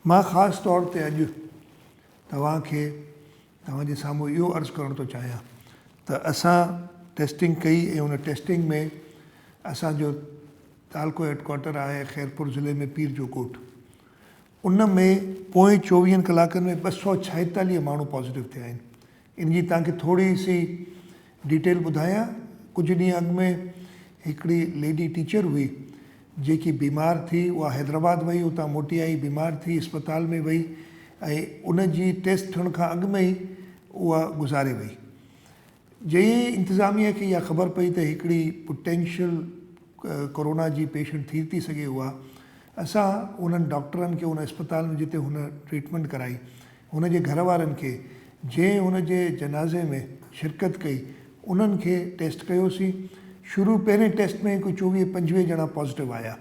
مان خاص طور تي اڄ توهان کي توهان جي سامهون اهو عرض ڪرڻ ٿو چاهيان ته اسان ٽيسٽنگ ڪئي ۽ ان ٽيسٽنگ ۾ اسان جو تعلقو هيڊ ڪوارٽر آهي خيرپور ضلعي ۾ پير جو ڳوٺ ان ۾ پوئين چوويهن ڪلاڪن ۾ 246 ماڻهو پازيٽو ٿيا آهن. ان جي توهان کي ٿوري سي ڊيٽيل ٻڌايان، ڪجهه ڏينهن اڳ ۾ هڪڙي ليڊي ٽيچر هئي جيڪي بيمار ٿي، اها حيدرآباد وئي، اتان موٽي آئي، بيمار ٿي اسپتال ۾ وئي ۽ ان جي ٽيسٽ ٿيڻ کان اڳ ۾ ئي اها گذاري وئي. جئين ئي انتظاميه کي اها خبر پئي ته هڪڙي پوٽينشل ڪورونا جي پيشنٽ ٿي ٿي سگهي اها اسان انهن ڊاڪٽرن کي ان اسپتال ۾ جتي هن ٽريٽمينٽ ڪرائي هن جي گهر وارن کي جنهن هن جي جنازي ۾ شرڪت ڪئي انهن کي ٽيسٽ ڪيوسين شروع پهرين ٽيسٽ ۾ ڪو 24 25 ڄڻا پازيٽو آيا.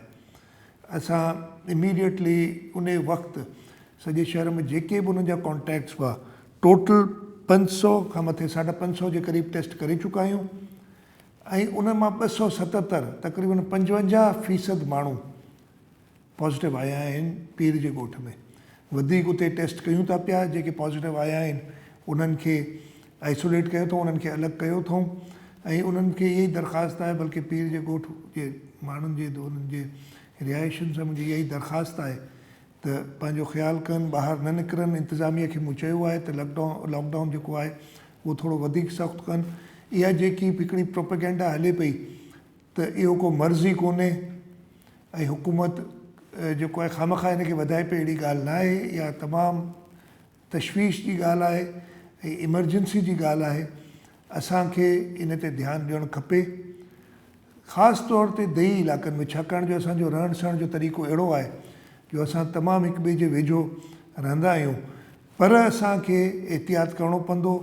اسان اميڊيٽلي انهي وقت سڄي شهر ۾ جيڪي به انهن جا ڪانٽيڪٽس هئا ٽوٽل 500 کان مٿي 550 جي قريب ٽيسٽ ڪري چڪا آهيون ۽ انهن مان 277 تقريبن 55 فيصد ماڻهو پازيٽو آيا آهن. پير جي ڳوٺ ۾ وڌيڪ اتي ٽيسٽ ڪيون ٿا پيا، جيڪي پازيٽو آيا آهن انهن کي آئسوليٽ ڪيو اٿئون، انهن کي الڳ ڪيو اٿئون ۽ انهن کي اها ئي درخواست آهي بلڪه پير جي ڳوٺ جي ماڻهن جي انهن جي رهائشين سان منهنجي اها ئي درخواست آهي ته پنهنجو خيال ڪن، ٻاهر نه نڪرن. انتظاميه کي مون چيو آهي ته لاڪ ڊائون جيڪو آهي اهو ٿورو وڌيڪ سخت ڪن. اها جيڪي هڪڙي پروپيگنڊا هلي پئي ته اهو ڪو مرض ئي ڪونهي ۽ حڪومت جيڪو آهي خامخواه هن کي وڌائي پئي اهڙي ڳالهه ناهي. اها تمام تشويش جي ڳالهه آهي ۽ ايمرجنسي جي ڳالهه آهي. اسان کي ان تي ڌيان ڏيڻ کپي خاص طور تي ديهي علائقن ۾ ڇاڪاڻ جو اسان جو رهڻ سهڻ جو طريقو اهڙو آهي جو اسان تمام هڪ ٻئي جي ويجهو رهندا آهيون پر اسان کي احتياط ڪرڻو پوندو.